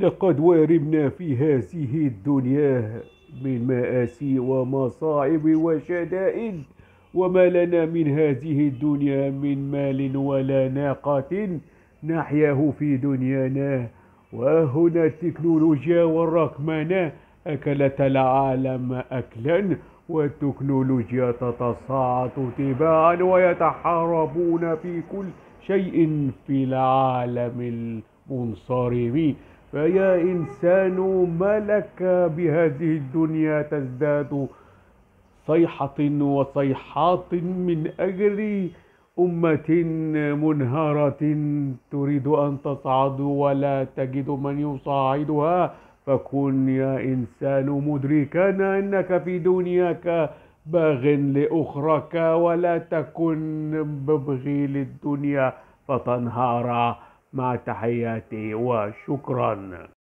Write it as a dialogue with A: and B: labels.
A: لقد ورمنا في هذه الدنيا من مآسي ومصائب وشدائد، وما لنا من هذه الدنيا من مال ولا ناقة نحياه في دنيانا. وهنا التكنولوجيا والرقمنة أكلت العالم أكلا، والتكنولوجيا تتصاعد تباعا، ويتحاربون في كل شيء في العالم المنصرم. فيا إنسان، ما لك بهذه الدنيا تزداد صيحة وصيحات من أجل أمة منهارة تريد أن تصعد ولا تجد من يصاعدها. فكن يا إنسان مدركا أنك في دنياك باغ لأخرك، ولا تكن مبغي للدنيا فتنهار. مع تحياتي وشكرا.